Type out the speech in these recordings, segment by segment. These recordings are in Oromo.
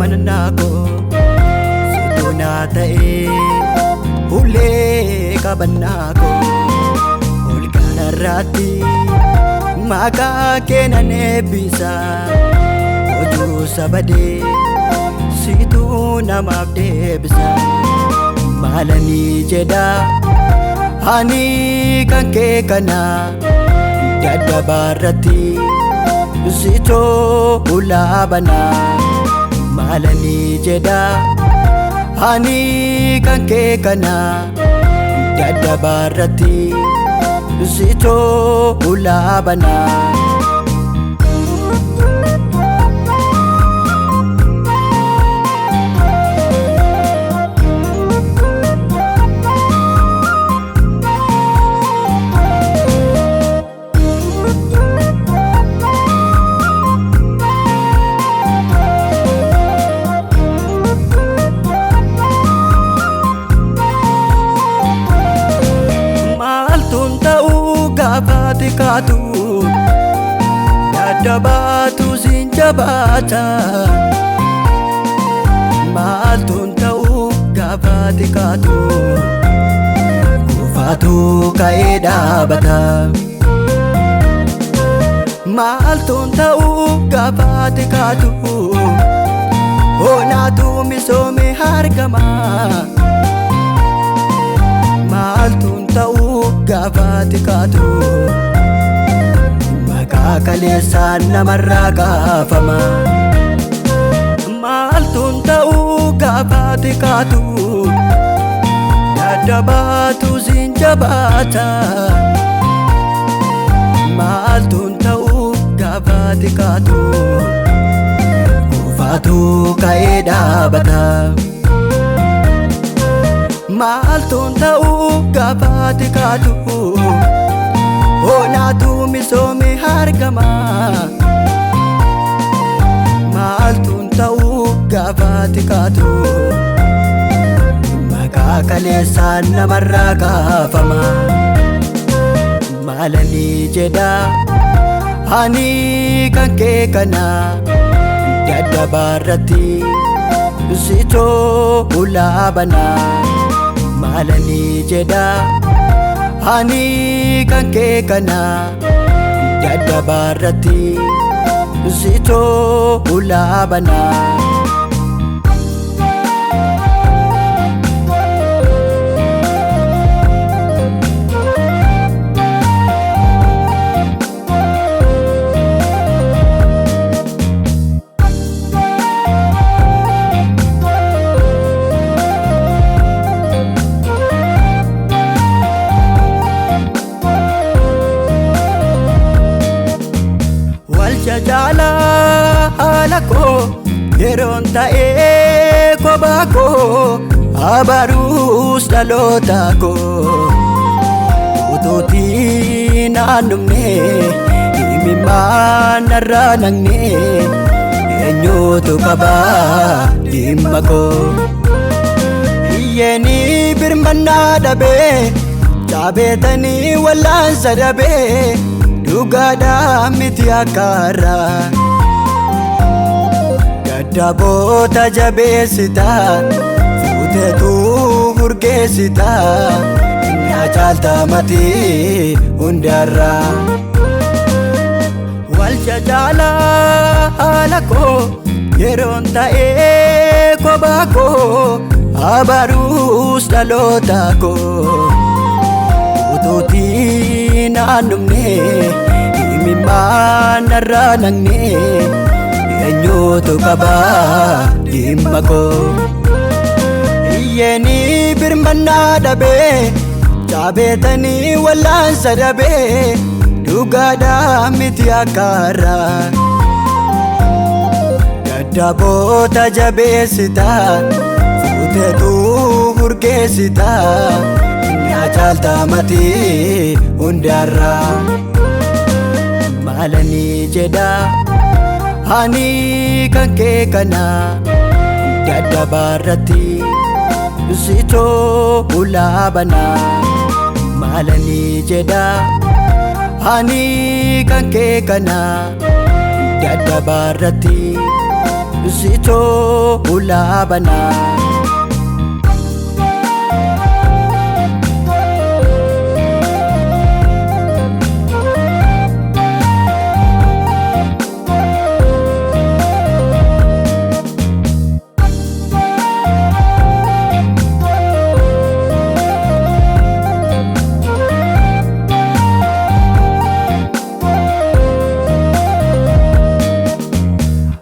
Amanannaa koo situ naa ta'ee ulee qabannaa koo ol kanarratti maqaa kee nan eebbisa hojuu sabadee situ namaaf deebisa maalanii jedha ani kan kee kana daddabaarratti sitoo ulaa banaa maalanii jedha ani kan kee kana daddabaarratti sitoo ulaa banaa. Maaltuun ta'uu gaafa xiqqaatu daddabaatu siin jabaata. Maaltuun ta'uu gaafa xiqqaatu kufaatu ka'ee dhaabata. Maaltuun ta'uu gaafa xiqqaatu onaatu misoome argama. Maaltuun ta'uu gaafa xiqqaatu maqaa kaleessaan namarraa kaafama. Maaltuun ta'uu gaafa xiqqaatu daddabaatu siin jabaata. Maaltuun ta'uu gaafa xiqqaatu kufaatu ka'ee dhaabata. Maaltuun ta'uu gaafa xiqqaatu onaatu misoome argama. Maaltuun ta'uu gaafa xiqqaatu maqaa kaleessaan namarraa kaafama. Maalanii jedha ani kan kee kana daddabaarratti sitoo ulaa banaa. Maalanii jedha ani kan kee kana daddabaarratti sitoo ulaa banaa. Walcha jaalala koo yeroon ta'ee kophaa koo abaruus dhaloota koo utuutii naannumne himimmaan narraa naqne eenyutu qabaa dhimma koo. Iyyeenii birmannaa dhabee caabeetanii wallaansa dhabee dhugaadhaa miti akkaarraa. Daddaboota jabeessita fuuteetu urgeessita na caalta matii hundarraa. Walcha jaalala koo yeroon ta'ee kophaa koo abaruus dhaloota koo utuutii naannumne himimmaan narraa naqne eenyutu qabaa dhimma koo. Iyyeenii birmannaa dhabee caabeetanii wallaansa dhabee dhugaadhaa miti akkaarraa. Daddaboota jabeessita fuuteetu urgeessita na caalta matii hundarraa. Maalanii jedha ani kan kee kana daddabaarratti sitoo ulaa banaa. Maalanii jedha ani kan kee kana daddabaarratti Sitoo ulaa banaa.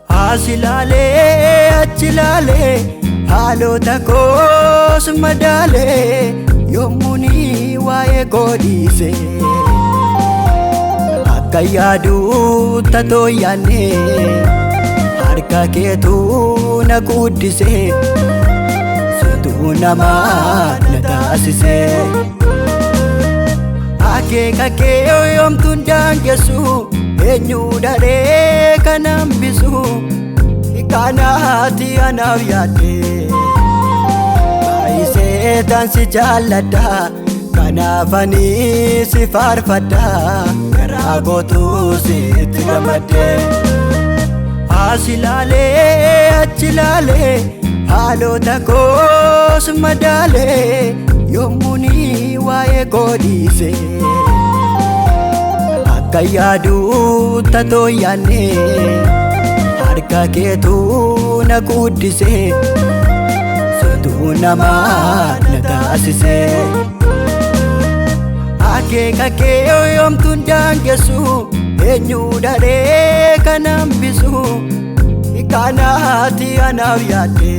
As ilaalee achi ilaalee haalota koos madaalee yommuuni waa'ee koo dhiise akka yaadu tatoo yaanne harka keetu na guddise situu namaa na taasise. Akeeka kee yoomtuun daangessu eenyu daree kan hambisu kanaati anaaf yaadde baay'isee tan si jaalladha kanaaf ani si faarfadha garaa kootu sitti gammadde. As ilaalee achi ilaalee haalota koos madaalee yommuuni waa'ee koo dhiise akka yaadu tatoo yaanne harka keetu na guddise situu namaa na taasise. Akeeka kee yoomtuun daangessu eenyu daree kan hambisu kanaati anaaf yaadde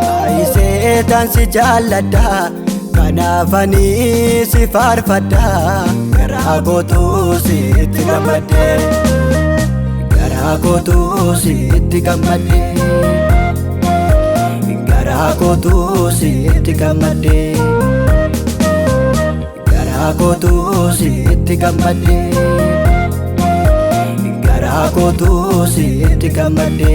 baay'isee tan si jaalladha kanaaf ani si faarfadha garaa kootu sitti gammadde. Garaa kootu sitti gammadde. Garaa kootu sitti gammadde. Garaa kootu sitti gammadde. Garaa kootu sitti gammadde.